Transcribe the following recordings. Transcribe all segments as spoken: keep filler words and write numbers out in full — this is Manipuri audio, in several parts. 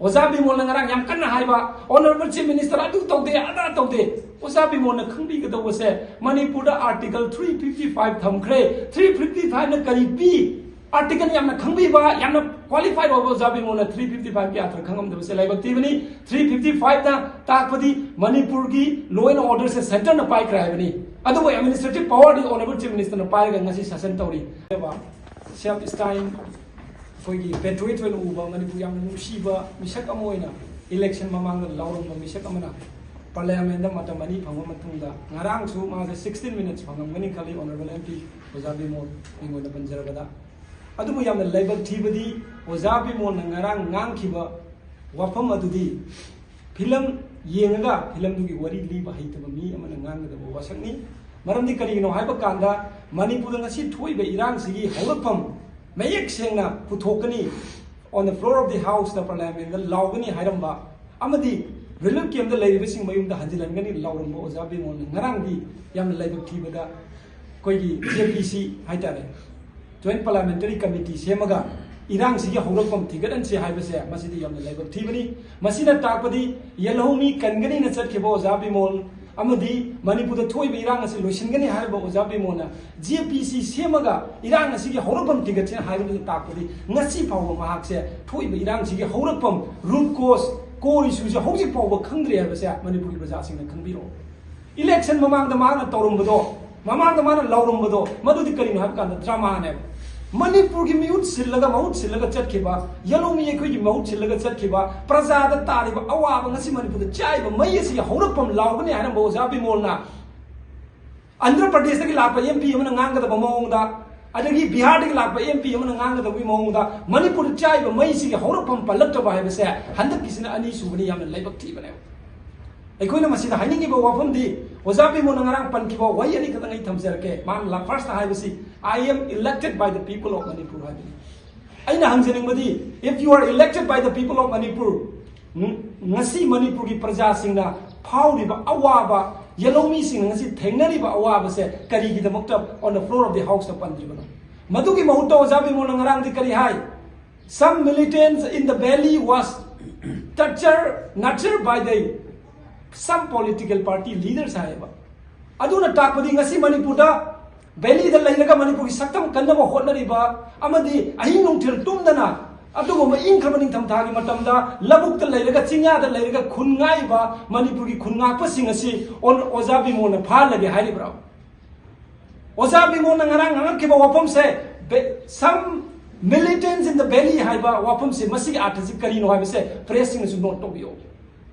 ꯑꯣꯖꯥ ꯕꯤꯃꯣꯜꯅ ꯉꯔꯥꯡ ꯌꯥꯝ ꯀꯟꯅ ꯍꯥꯏꯕ, "Honourable Chief Minister ꯑꯗꯨ ꯇꯧꯗꯦ, ꯑꯗꯥ ꯇꯧꯗꯦ"꯫ ꯑꯣꯖꯥ ꯕꯤꯃꯣꯜꯅ ꯈꯪꯕꯤꯒꯗꯧꯕꯁꯦ, ꯃꯅꯤꯄꯨꯔꯗ Article three fifty five ꯊꯝꯈ꯭ꯔꯦ꯫ Three fifty five ꯅ ꯀꯔꯤ ꯄꯤ? Article ꯌꯥꯝꯅ ꯈꯪꯕꯤꯕ, ꯌꯥꯝꯅ qualified ꯑꯣꯏꯕ ꯑꯣꯖꯥ ꯕꯤꯃꯣꯜꯅ three fifty five ꯀꯤ ꯑꯥꯔꯊ ꯈꯪꯉꯝꯗꯕꯁꯦ ꯂꯥꯏꯕꯛ ꯊꯤꯕꯅꯤ꯫ Three fifty five ꯅ ꯇꯥꯛꯄꯗꯤ ꯃꯅꯤꯄꯨꯔꯒꯤ law and order say centre ꯅ ꯄꯥꯏꯈ꯭ꯔꯦ ꯍꯥꯏꯕꯅꯤ꯫ ꯑꯗꯨꯕꯨ administrative power ꯗꯤ Honourable Chief Minister ꯅ ꯄꯥꯏꯔꯒ ꯉꯁꯤ ꯁꯥꯁꯟ ꯇꯧꯔꯤ꯫ Self esteem, ꯑꯩꯈꯣꯏꯒꯤ patriot ꯑꯣꯏꯅ ꯎꯕ, ꯃꯅꯤꯄꯨꯔ ꯌꯥꯝꯅ ꯅꯨꯡꯁꯤꯕ ꯃꯤꯁꯛ ꯑꯃ ꯑꯣꯏꯅ election ꯃꯃꯥꯡꯗ ꯂꯥꯎꯔꯝꯕ ꯃꯤꯁꯛ ꯑꯃꯅ Parliament ꯗ ꯃꯇꯝ ꯑꯅꯤ ꯐꯪꯕ ꯃꯇꯨꯡꯗ, ꯉꯔꯥꯡꯁꯨ ꯃꯥꯁꯦ sixteen minutes ꯐꯪꯉꯝꯒꯅꯤ ꯈꯜꯂꯤ, Honourable M P ꯑꯣꯖꯥ ꯕꯤꯃꯣꯜ ꯃꯤꯡ ꯑꯣꯏꯅ ꯄꯟꯖꯔꯕꯗ꯫ ꯑꯗꯨꯕꯨ ꯌꯥꯝꯅ ꯂꯥꯏꯕꯛ ꯊꯤꯕꯗꯤ, ꯑꯣꯖꯥ ꯕꯤꯃꯣꯜꯅ ꯉꯔꯥꯡ ꯉꯥꯡꯈꯤꯕ ꯋꯥꯐꯝ ꯑꯗꯨꯗꯤ film ꯌꯦꯡꯉꯒ film ꯗꯨꯒꯤ ꯋꯥꯔꯤ ꯂꯤꯕ ꯍꯩꯇꯕ ꯃꯤ ꯑꯃꯅ ꯉꯥꯡꯒꯗꯕ ꯋꯥꯁꯛꯅꯤ꯫ ꯃꯔꯝꯗꯤ ꯀꯔꯤꯒꯤꯅꯣ ꯍꯥꯏꯕ ꯀꯥꯟꯗ, ꯃꯅꯤꯄꯨꯔꯗ ꯉꯁꯤ ꯊꯣꯛꯏꯕ ꯏꯔꯥꯡꯁꯤꯒꯤ ꯍꯧꯔꯛꯐꯝ ꯃꯌꯦꯛ ꯁꯦꯡꯅ ꯄꯨꯊꯣꯛꯀꯅꯤ꯫ On the floor of the House ꯇ, Parliament ꯇ ꯂꯥꯎꯒꯅꯤ ꯍꯥꯏꯔꯝꯕ ꯑꯃꯗꯤ relief camp ꯇ ꯂꯩꯔꯤꯕꯁꯤꯡ ꯃꯌꯨꯝꯗ ꯍꯟꯖꯤꯜꯍꯟꯒꯅꯤ ꯂꯥꯎꯔꯝꯕ ꯑꯣꯖꯥ ꯕꯤꯃꯣꯜꯅ ꯉꯔꯥꯡꯗꯤ ꯌꯥꯝꯅ ꯂꯥꯏꯕꯛ ꯊꯤꯕꯗ ꯑꯩꯈꯣꯏꯒꯤ J P C ꯍꯥꯏꯇꯥꯔꯦ, Joint Parliamentary Committee ꯁꯦꯝꯃꯒ ꯏꯔꯥꯡꯁꯤꯒꯤ ꯍꯧꯔꯛꯐꯝ ꯊꯤꯒꯠꯍꯟꯁꯤ ꯍꯥꯏꯕꯁꯦ, ꯃꯁꯤꯗꯤ ꯌꯥꯝꯅ ꯂꯥꯏꯕꯛ ꯊꯤꯕꯅꯤ꯫ ꯃꯁꯤꯅ ꯇꯥꯛꯄꯗꯤ ꯌꯦꯜꯍꯧꯃꯤ ꯀꯟꯒꯅꯤꯅ ꯆꯠꯈꯤꯕ ꯑꯣꯖꯥ ꯕꯤꯃꯣꯜ ꯑꯃꯗꯤ ꯃꯅꯤꯄꯨꯔꯗ ꯊꯣꯛꯏꯕ ꯏꯔꯥꯡ ꯑꯁꯤ ꯂꯣꯏꯁꯤꯟꯒꯅꯤ ꯍꯥꯏꯔꯤꯕ ꯑꯣꯖꯥ ꯕꯤꯃꯣꯜꯅ J P C ꯁꯦꯝꯃꯒ ꯏꯔꯥꯡ ꯑꯁꯤꯒꯤ ꯍꯧꯔꯛꯐꯝ ꯊꯤꯒꯠꯁꯤ ꯍꯥꯏꯕꯗꯨꯅ ꯇꯥꯛꯄꯗꯤ ꯉꯁꯤ ꯐꯥꯎꯕ ꯃꯍꯥꯛꯁꯦ ꯊꯣꯛꯏꯕ ꯏꯔꯥꯡꯁꯤꯒꯤ ꯍꯧꯔꯛꯐꯝ, root cause, core issue ꯁꯦ ꯍꯧꯖꯤꯛ ꯐꯥꯎꯕ ꯈꯪꯗ꯭ꯔꯤ ꯍꯥꯏꯕꯁꯦ ꯃꯅꯤꯄꯨꯔꯒꯤ ꯄ꯭ꯔꯖꯥꯁꯤꯡꯅ ꯈꯪꯕꯤꯔꯛꯑꯣ꯫ Election ꯃꯃꯥꯡꯗ ꯃꯍꯥꯛꯅ ꯇꯧꯔꯝꯕꯗꯣ, ꯃꯃꯥꯡꯗ ꯃꯥꯅ ꯂꯥꯎꯔꯝꯕꯗꯣ, ꯃꯗꯨꯗꯤ ꯀꯔꯤꯅꯣ ꯍꯥꯏꯕ ꯀꯥꯟꯗ drama ꯅꯦꯕ꯫ ꯃꯅꯤꯄꯨꯔꯒꯤ ꯃꯤꯍꯨꯠ ꯁꯤꯜꯂꯒ, ꯃꯍꯨꯠ ꯁꯤꯜꯂꯒ ꯆꯠꯈꯤꯕ, ꯌꯦꯜꯍꯧꯃꯤ ꯑꯩꯈꯣꯏꯒꯤ ꯃꯍꯨꯠ ꯁꯤꯜꯂꯒ ꯆꯠꯈꯤꯕ, ꯄ꯭ꯔꯖꯥꯗ ꯇꯥꯔꯤꯕ ꯑꯋꯥꯕ, ꯉꯁꯤ ꯃꯅꯤꯄꯨꯔꯗ ꯆꯥꯛꯏꯕ ꯃꯩ ꯑꯁꯤꯒꯤ ꯍꯧꯔꯛꯐꯝ ꯂꯥꯎꯒꯅꯤ ꯍꯥꯏꯔꯝꯕ ꯑꯣꯖꯥ ꯕꯤꯃꯣꯜꯅ ꯑꯟꯙ꯭ꯔ ꯄ꯭ꯔꯗꯦꯁꯇꯒꯤ ꯂꯥꯛꯄ M P ꯑꯃꯅ ꯉꯥꯡꯒꯗꯕ ꯃꯑꯣꯡꯗ, ꯑꯗꯒꯤ ꯕꯤꯍꯥꯔꯗꯒꯤ ꯂꯥꯛꯄ M P ꯑꯃꯅ ꯉꯥꯡꯒꯗꯕꯒꯤ ꯃꯑꯣꯡꯗ ꯃꯅꯤꯄꯨꯔꯗ ꯆꯥꯛꯏꯕ ꯃꯩꯁꯤꯒꯤ ꯍꯧꯔꯛꯐꯝ ꯄꯜꯂꯛꯇꯕ ꯍꯥꯏꯕꯁꯦ ꯍꯟꯗꯛꯀꯤꯁꯤꯅ ꯑꯅꯤꯁꯨꯕꯅꯤ꯫ ꯌꯥꯝꯅ ꯂꯥꯏꯕꯛ ꯊꯤꯕꯅꯦꯕ꯫ ꯑꯩꯈꯣꯏꯅ ꯃꯁꯤꯗ ꯍꯥꯏꯅꯤꯡꯉꯤꯕ ꯋꯥꯐꯝꯗꯤ, ꯑꯣꯖꯥ ꯕꯤꯃꯣꯜꯅ ꯉꯔꯥꯡ ꯄꯟꯈꯤꯕ ꯋꯥꯍꯩ ꯑꯅꯤꯈꯛꯇꯪ ꯑꯩ ꯊꯝꯖꯔꯛꯀꯦ꯫ ꯃꯥꯅ first ꯍꯥꯏꯕꯁꯤ, "I am elected by the people of Manipur" ꯍꯥꯏꯕꯅꯤ꯫ ꯑꯩꯅ ꯍꯪꯖꯅꯤꯡꯕꯗꯤ, if you are elected by the people of Manipur, ꯎꯝ, ꯉꯁꯤ ꯃꯅꯤꯄꯨꯔꯒꯤ ꯄ꯭ꯔꯖꯥꯁꯤꯡꯅ ꯐꯥꯎꯔꯤꯕ ꯑꯋꯥꯕ, ꯌꯦꯜꯍꯧꯃꯤꯁꯤꯡꯅ ꯉꯁꯤ ꯊꯦꯡꯅꯔꯤꯕ ꯑꯋꯥꯕꯁꯦ ꯀꯔꯤꯒꯤꯗꯃꯛꯇ on the floor of the House ꯇ ꯄꯟꯗ꯭ꯔꯤꯕꯅꯣ? ꯃꯗꯨꯒꯤ ꯃꯍꯨꯠꯇ ꯑꯣꯖꯥ ꯕꯤꯃꯣꯜꯅ ꯉꯔꯥꯡꯗꯤ ꯀꯔꯤ ꯍꯥꯏ? "Some militants in the valley was Structure nurture by the some political party leaders ꯍꯥꯏꯌꯦꯕ꯫ ꯑꯗꯨꯅ ꯇꯥꯛꯄꯗꯤ ꯉꯁꯤ ꯃꯅꯤꯄꯨꯔꯗ ꯚꯦꯂꯤꯗ ꯂꯩꯔꯒ ꯃꯅꯤꯄꯨꯔꯒꯤ ꯁꯛꯇꯝ ꯀꯟꯅꯕ ꯍꯣꯠꯅꯔꯤꯕ ꯑꯃꯗꯤ ꯑꯍꯤꯡ ꯅꯨꯡꯊꯤꯜ ꯇꯨꯝꯗꯅ ꯑꯗꯨꯒꯨꯝꯕ ꯏꯪꯈ꯭ꯔꯕ ꯅꯤꯡꯊꯝꯊꯥꯒꯤ ꯃꯇꯝꯗ ꯂꯧꯕꯨꯛꯇ ꯂꯩꯔꯒ ꯆꯤꯡꯌꯥꯗ ꯂꯩꯔꯒ ꯈꯨꯟ ꯉꯥꯛꯏꯕ ꯃꯅꯤꯄꯨꯔꯒꯤ ꯈꯨꯟ ꯉꯥꯛꯄꯁꯤꯡ ꯑꯁꯤ ꯑꯣ-, ꯑꯣꯖꯥ ꯕꯤꯃꯣꯜꯅ ꯐꯥꯍꯜꯂꯒꯦ ꯍꯥꯏꯔꯤꯕ꯭ꯔꯣ? ꯑꯣꯖꯥ ꯕꯤꯃꯣꯜꯅ ꯉꯔꯥꯡ ꯉꯥꯡꯉꯛꯈꯤꯕ ꯋꯥꯐꯝꯁꯦ, Bay-, some militants in the valley ꯍꯥꯏꯕ ꯋꯥꯐꯝꯁꯦ, ꯃꯁꯤꯒꯤ ꯑꯥꯔꯊꯁꯤ ꯀꯔꯤꯅꯣ ꯍꯥꯏꯕꯁꯦ ꯄ꯭ꯔꯦꯁꯁꯤꯡꯅꯁꯨ ꯅꯣꯠ ꯇꯧꯕꯤꯌꯨ꯫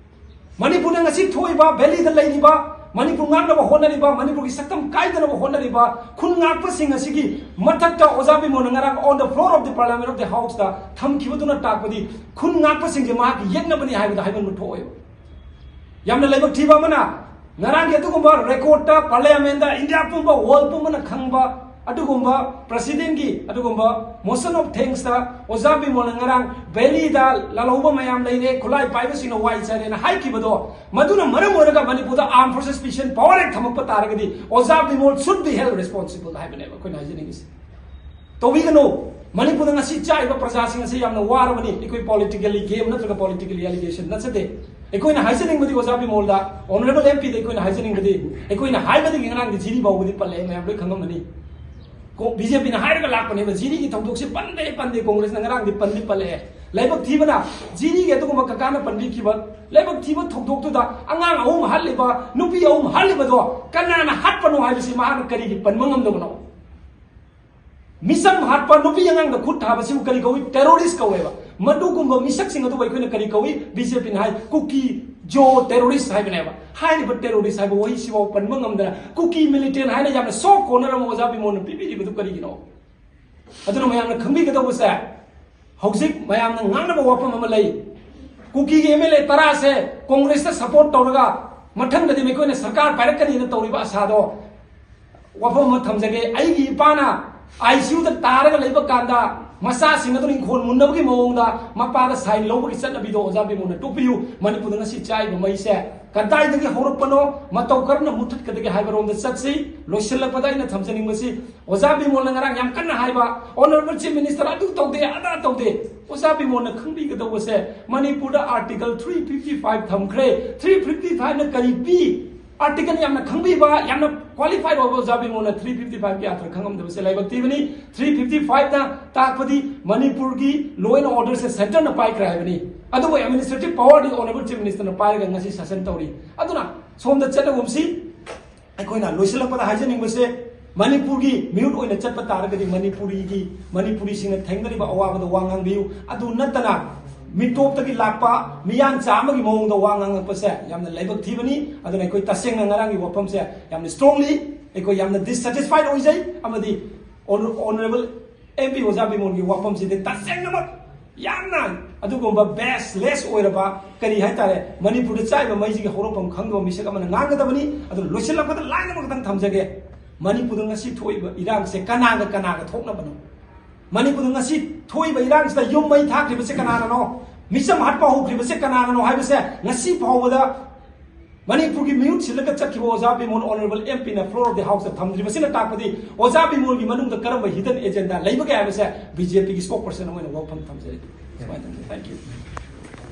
ꯃꯅꯤꯄꯨꯔꯗ ꯉꯁꯤ ꯊꯣꯛꯏꯕ, ꯚꯦꯂꯤꯗ ꯂꯩꯔꯤꯕ, ꯃꯅꯤꯄꯨꯔ ꯉꯥꯛꯅꯕ ꯍꯣꯠꯅꯔꯤꯕ, ꯃꯅꯤꯄꯨꯔꯒꯤ ꯁꯛꯇꯝ ꯀꯥꯏꯗꯅꯕ ꯍꯣꯠꯅꯔꯤꯕ ꯈꯨꯟ ꯉꯥꯛꯄꯁꯤꯡ ꯑꯁꯤꯒꯤ ꯃꯊꯛꯇ ꯑꯣꯖꯥ ꯕꯤꯃꯣꯜꯅ ꯉꯔꯥꯡ on the floor of the parliament of the house ꯇ ꯊꯝꯈꯤꯕꯗꯨꯅ ꯇꯥꯛꯄꯗꯤ ꯈꯨꯟ ꯉꯥꯛꯄꯁꯤꯡꯁꯦ ꯃꯍꯥꯛꯀꯤ ꯌꯦꯠꯅꯕꯅꯤ ꯍꯥꯏꯕꯗ ꯍꯥꯏꯃꯟꯕ ꯊꯣꯛꯑꯣꯏꯕ꯫ ꯌꯥꯝꯅ ꯂꯥꯏꯕꯛ ꯊꯤꯕ ꯑꯃꯅ, ꯉꯔꯥꯡꯒꯤ ꯑꯗꯨꯒꯨꯝꯕ ꯔꯦꯀꯣꯔꯠꯇ ꯄꯥꯔꯂꯤꯌꯥꯃꯦꯟꯗ ꯏꯟꯗꯤꯌꯥ ꯄꯨꯝꯕ, ꯋꯥꯔꯜ ꯄꯨꯝꯕꯅ ꯈꯪꯕ ꯑꯗꯨꯒꯨꯝꯕ ꯄ꯭ꯔꯁꯤꯗꯦꯟꯒꯤ ꯑꯗꯨꯒꯨꯝꯕ motion of thanks ꯇ ꯑꯣꯖꯥ ꯕꯤꯃꯣꯜꯅ ꯉꯔꯥꯡ ꯚꯦꯂꯤꯗ ꯂꯥꯜꯍꯧꯕ ꯃꯌꯥꯝ ꯂꯩꯔꯦ, ꯈꯨꯠꯂꯥꯏ ꯄꯥꯏꯕꯁꯤꯡꯅ ꯋꯥꯏ ꯆꯥꯏꯔꯦꯅ ꯍꯥꯏꯈꯤꯕꯗꯣ, ꯃꯗꯨꯅ ꯃꯔꯝ ꯑꯣꯏꯔꯒ ꯃꯅꯤꯄꯨꯔꯗ armed forces special power act ꯊꯝꯃꯛꯄ ꯇꯥꯔꯒꯗꯤ ꯑꯣꯖꯥ Bimol should be held responsible ꯍꯥꯏꯕꯅꯦꯕ ꯑꯩꯈꯣꯏꯅ ꯍꯥꯏꯖꯅꯤꯡꯉꯤꯁꯦ꯫ ꯇꯧꯕꯤꯒꯅꯨ꯫ ꯃꯅꯤꯄꯨꯔꯗ ꯉꯁꯤ ꯆꯥꯛꯏꯕ ꯄ꯭ꯔꯖꯥꯁꯤꯡ ꯑꯁꯤ ꯌꯥꯝꯅ ꯋꯥꯔꯕꯅꯤ꯫ ꯑꯩꯈꯣꯏ politically game ꯅꯠꯇ꯭ꯔꯒ politically allegation ꯅꯠꯆꯗꯦ꯫ ꯑꯩꯈꯣꯏꯅ ꯍꯥꯏꯖꯅꯤꯡꯕꯗꯤ ꯑꯣꯖꯥ ꯕꯤꯃꯣꯜꯗ, honourable M P ꯗ ꯑꯩꯈꯣꯏꯅ ꯍꯥꯏꯖꯅꯤꯡꯕꯗꯤ, ꯑꯩꯈꯣꯏꯅ ꯍꯥꯏꯕꯗꯒꯤ ꯉꯔꯥꯡꯗꯤ ꯖꯤꯔꯤ ꯐꯥꯎꯕꯗꯤ ꯄꯜꯂꯛꯑꯦ, ꯃꯌꯥꯝ ꯂꯣꯏ ꯈꯪꯉꯝꯃꯅꯤ꯫ ꯀꯣ-, ꯕꯤ ꯖꯦ ꯄꯤꯅ ꯍꯥꯏꯔꯒ ꯂꯥꯛꯄꯅꯦꯕ, ꯖꯤꯔꯤꯒꯤ ꯊꯧꯗꯣꯛꯁꯤ ꯄꯟꯗꯦ, ꯄꯟꯗꯦ, ꯀꯣꯡꯒ꯭ꯔꯦꯁꯅ ꯉꯔꯥꯡꯗꯤ ꯄꯟꯗꯤ ꯄꯜꯂꯛꯑꯦ꯫ ꯂꯥꯏꯕꯛ ꯊꯤꯕꯅ ꯖꯤꯔꯤꯒꯤ ꯑꯗꯨꯒꯨꯝꯕ ꯀꯀꯥꯅ ꯄꯟꯕꯤꯈꯤꯕ ꯂꯥꯏꯕꯛ ꯊꯤꯕ ꯊꯧꯗꯣꯛꯇꯨꯗ ꯑꯉꯥꯡ ꯑꯍꯨꯝ ꯍꯥꯠꯂꯤꯕ, ꯅꯨꯄꯤ ꯑꯍꯨꯝ ꯍꯥꯠꯂꯤꯕꯗꯣ ꯀꯅꯥꯅ ꯍꯥꯠꯄꯅꯣ ꯍꯥꯏꯕꯁꯤ ꯃꯍꯥꯛꯅ ꯀꯔꯤꯒꯤ ꯄꯟꯕ ꯉꯝꯗꯕꯅꯣ? ꯃꯤꯆꯝ ꯍꯥꯠꯄ, ꯅꯨꯄꯤ ꯑꯉꯥꯡꯗ ꯈꯨꯠ ꯊꯥꯕꯁꯤꯕꯨ ꯀꯔꯤ ꯀꯧꯏ? Terrorist ꯀꯧꯋꯦꯕ꯫ ꯃꯗꯨꯒꯨꯝꯕ ꯃꯤꯁꯛꯁꯤꯡ ꯑꯗꯨꯕꯨ ꯑꯩꯈꯣꯏꯅ ꯀꯔꯤ ꯀꯧꯏ? ꯕꯤ ꯖꯦ ꯄꯤꯅ ꯍꯥꯏ, ꯀꯨꯀꯤ ꯖꯣ terrorist ꯍꯥꯏꯕꯅꯦꯕ꯫ ꯍꯥꯏꯔꯤꯕ terrorist ꯍꯥꯏꯕ ꯋꯥꯍꯩꯁꯤꯐꯥꯎ ꯄꯟꯕ ꯉꯝꯗꯅ ꯀꯨꯀꯤ militant ꯍꯥꯏꯅ ꯌꯥꯝꯅ soft corner ꯑꯃ ꯑꯣꯖꯥ ꯕꯤꯃꯣꯜꯅ ꯄꯤꯕꯤꯔꯤꯕꯗꯨ ꯀꯔꯤꯒꯤꯅꯣ? ꯑꯗꯨꯅ ꯃꯌꯥꯝꯅ ꯈꯪꯕꯤꯒꯗꯧꯕꯁꯦ, ꯍꯧꯖꯤꯛ ꯃꯌꯥꯝꯅ ꯉꯥꯡꯅꯕ ꯋꯥꯐꯝ ꯑꯃ ꯂꯩ꯫ ꯀꯨꯀꯤꯒꯤ M L A ꯇꯔꯥꯁꯦ ꯀꯣꯡꯒ꯭ꯔꯦꯁꯇ support ꯇꯧꯔꯒ ꯃꯊꯪꯗꯗꯤ ꯃꯈꯣꯏꯅ ꯁꯔꯀꯥꯔ ꯄꯥꯏꯔꯛꯀꯅꯤꯅ ꯇꯧꯔꯤꯕ ꯑꯁꯥꯗꯣ, ꯋꯥꯐꯝ ꯑꯃ ꯊꯝꯖꯒꯦ꯫ ꯑꯩꯒꯤ ꯏꯄꯥꯅ I C U ꯗ ꯇꯥꯔꯒ ꯂꯩꯕ ꯀꯥꯟꯗ ꯃꯆꯥꯁꯤꯡ ꯑꯗꯨꯅ ꯏꯪꯈꯣꯜ ꯃꯨꯟꯅꯕꯒꯤ ꯃꯑꯣꯡꯗ ꯃꯄꯥꯗ ꯁꯥꯏꯟ ꯂꯧꯕꯒꯤ ꯆꯠꯅꯕꯤꯗꯣ ꯑꯣꯖꯥ ꯕꯤꯃꯣꯜꯅ ꯇꯣꯛꯄꯤꯌꯨ꯫ ꯃꯅꯤꯄꯨꯔꯗ ꯉꯁꯤ ꯆꯥꯛꯏꯕ ꯃꯩꯁꯦ ꯀꯗꯥꯏꯗꯒꯤ ꯍꯧꯔꯛꯄꯅꯣ, ꯃꯇꯧ ꯀꯔꯝꯅ ꯃꯨꯊꯠꯀꯗꯒꯦ ꯍꯥꯏꯕꯔꯣꯝꯗ ꯆꯠꯁꯤ꯫ ꯂꯣꯏꯁꯤꯜꯂꯛꯄꯗ ꯑꯩꯅ ꯊꯝꯖꯅꯤꯡꯕꯁꯤ, ꯑꯣꯖꯥ ꯕꯤꯃꯣꯜꯅ ꯉꯔꯥꯡ ꯌꯥꯝ ꯀꯟꯅ ꯍꯥꯏꯕ, "Honourable Chief Minister ꯑꯗꯨ ꯇꯧꯗꯦ, ꯑꯗꯥ ꯇꯧꯗꯦ"꯫ ꯑꯣꯖꯥ ꯕꯤꯃꯣꯜꯅ ꯈꯪꯕꯤꯒꯗꯧꯕꯁꯦ, ꯃꯅꯤꯄꯨꯔꯗ Article three fifty five ꯊꯝꯈ꯭ꯔꯦ꯫ Three fifty five ꯅ ꯀꯔꯤ ꯄꯤ? Article ꯌꯥꯝꯅ ꯈꯪꯕꯤꯕ, ꯌꯥꯝꯅ qualified ꯑꯣꯏꯕ ꯑꯣꯖꯥ ꯕꯤꯃꯣꯜꯅ three fifty five ꯀꯤ ꯑꯥꯔꯊ ꯈꯪꯉꯝꯗꯕꯁꯦ ꯂꯥꯏꯕꯛ ꯊꯤꯕꯅꯤ꯫ Three fifty five ꯅ ꯇꯥꯛꯄꯗꯤ ꯃꯅꯤꯄꯨꯔꯒꯤ law and order say centre ꯅ ꯄꯥꯏꯈ꯭ꯔꯦ ꯍꯥꯏꯕꯅꯤ꯫ ꯑꯗꯨꯕꯨ administrative power ꯗꯤ Honourable Chief Minister ꯅ ꯄꯥꯏꯔꯒ ꯉꯁꯤ ꯁꯥꯁꯟ ꯇꯧꯔꯤ꯫ ꯑꯗꯨꯅ ꯁꯣꯝꯗ ꯆꯠꯂꯒꯨꯝꯁꯤ꯫ ꯑꯩꯈꯣꯏꯅ ꯂꯣꯏꯁꯤꯜꯂꯛꯄꯗ ꯍꯥꯏꯖꯅꯤꯡꯕꯁꯦ, ꯃꯅꯤꯄꯨꯔꯒꯤ ꯃꯤꯍꯨꯠ ꯑꯣꯏꯅ ꯆꯠꯄ ꯇꯥꯔꯒꯗꯤ ꯃꯅꯤꯄꯨꯔꯤꯒꯤ, ꯃꯅꯤꯄꯨꯔꯤꯁꯤꯡꯅ ꯊꯦꯡꯅꯔꯤꯕ ꯑꯋꯥꯕꯗ ꯋꯥ ꯉꯥꯡꯕꯤꯌꯨ꯫ ꯑꯗꯨ ꯅꯠꯇꯅ ꯃꯤꯇꯣꯞꯇꯒꯤ ꯂꯥꯛꯄ ꯃꯤꯌꯥꯟꯆꯥ ꯑꯃꯒꯤ ꯃꯑꯣꯡꯗ ꯋꯥ ꯉꯥꯡꯂꯛꯄꯁꯦ ꯌꯥꯝꯅ ꯂꯥꯏꯕꯛ ꯊꯤꯕꯅꯤ꯫ ꯑꯗꯨꯅ ꯑꯩꯈꯣꯏ ꯇꯁꯦꯡꯅ ꯉꯔꯥꯡꯒꯤ ꯋꯥꯐꯝꯁꯦ ꯌꯥꯝꯅ strongly ꯑꯩꯈꯣꯏ ꯌꯥꯝꯅ dissatisfied ꯑꯣꯏꯖꯩ꯫ ꯑꯃꯗꯤ Honour-, Honourable M P ꯑꯣꯖꯥ ꯕꯤꯃꯣꯜꯒꯤ ꯋꯥꯐꯝꯁꯤꯗꯤ ꯇꯁꯦꯡꯅꯃꯛ ꯌꯥꯝꯅ ꯑꯗꯨꯒꯨꯝꯕ baseless ꯑꯣꯏꯔꯕ, ꯀꯔꯤ ꯍꯥꯏꯇꯥꯔꯦ, ꯃꯅꯤꯄꯨꯔꯗ ꯆꯥꯛꯏꯕ ꯃꯩꯁꯤꯒꯤ ꯍꯧꯔꯛꯐꯝ ꯈꯪꯗꯕ ꯃꯤꯁꯛ ꯑꯃꯅ ꯉꯥꯡꯒꯗꯕꯅꯤ꯫ ꯑꯗꯨ ꯂꯣꯏꯁꯤꯜꯂꯛꯄꯗ line ꯑꯃꯈꯛꯇꯪ ꯊꯝꯖꯒꯦ꯫ ꯃꯅꯤꯄꯨꯔꯗ ꯉꯁꯤ ꯊꯣꯛꯏꯕ ꯏꯔꯥꯡꯁꯦ ꯀꯅꯥꯒ ꯀꯅꯥꯒ ꯊꯣꯛꯅꯕꯅꯣ? ꯃꯅꯤꯄꯨꯔꯗ ꯉꯁꯤ ꯊꯣꯛꯏꯕ ꯏꯔꯥꯡꯁꯤꯗ ꯌꯨꯝ ꯃꯩ ꯊꯥꯈ꯭ꯔꯤꯕꯁꯦ ꯀꯅꯥꯅꯅꯣ? ꯃꯤꯆꯝ ꯍꯥꯠꯄ ꯍꯧꯈ꯭ꯔꯤꯕꯁꯦ ꯀꯅꯥꯅꯅꯣ ꯍꯥꯏꯕꯁꯦ ꯉꯁꯤ ꯐꯥꯎꯕꯗ ꯃꯅꯤꯄꯨꯔꯒꯤ ꯃꯤꯍꯨꯠ ꯁꯤꯜꯂꯒ ꯆꯠꯈꯤꯕ ꯑꯣꯖꯥ ꯕꯤꯃꯣꯜ Honourable M P ꯅ floor of the house ꯇ ꯊꯝꯗ꯭ꯔꯤꯕꯁꯤꯅ ꯇꯥꯛꯄꯗꯤ ꯑꯣꯖꯥ ꯕꯤꯃꯣꯜꯒꯤ ꯃꯅꯨꯡꯗ ꯀꯔꯝꯕ hidden agenda ꯂꯩꯕꯒꯦ ꯍꯥꯏꯕꯁꯦ B J P ꯒꯤ spokesperson ꯑꯃ ꯑꯣꯏꯅ ꯋꯥꯐꯝ ꯊꯝꯖꯔꯤ꯫ ꯁꯨꯃꯥꯏꯅ ꯊꯝꯖꯩ꯫ Thank you꯫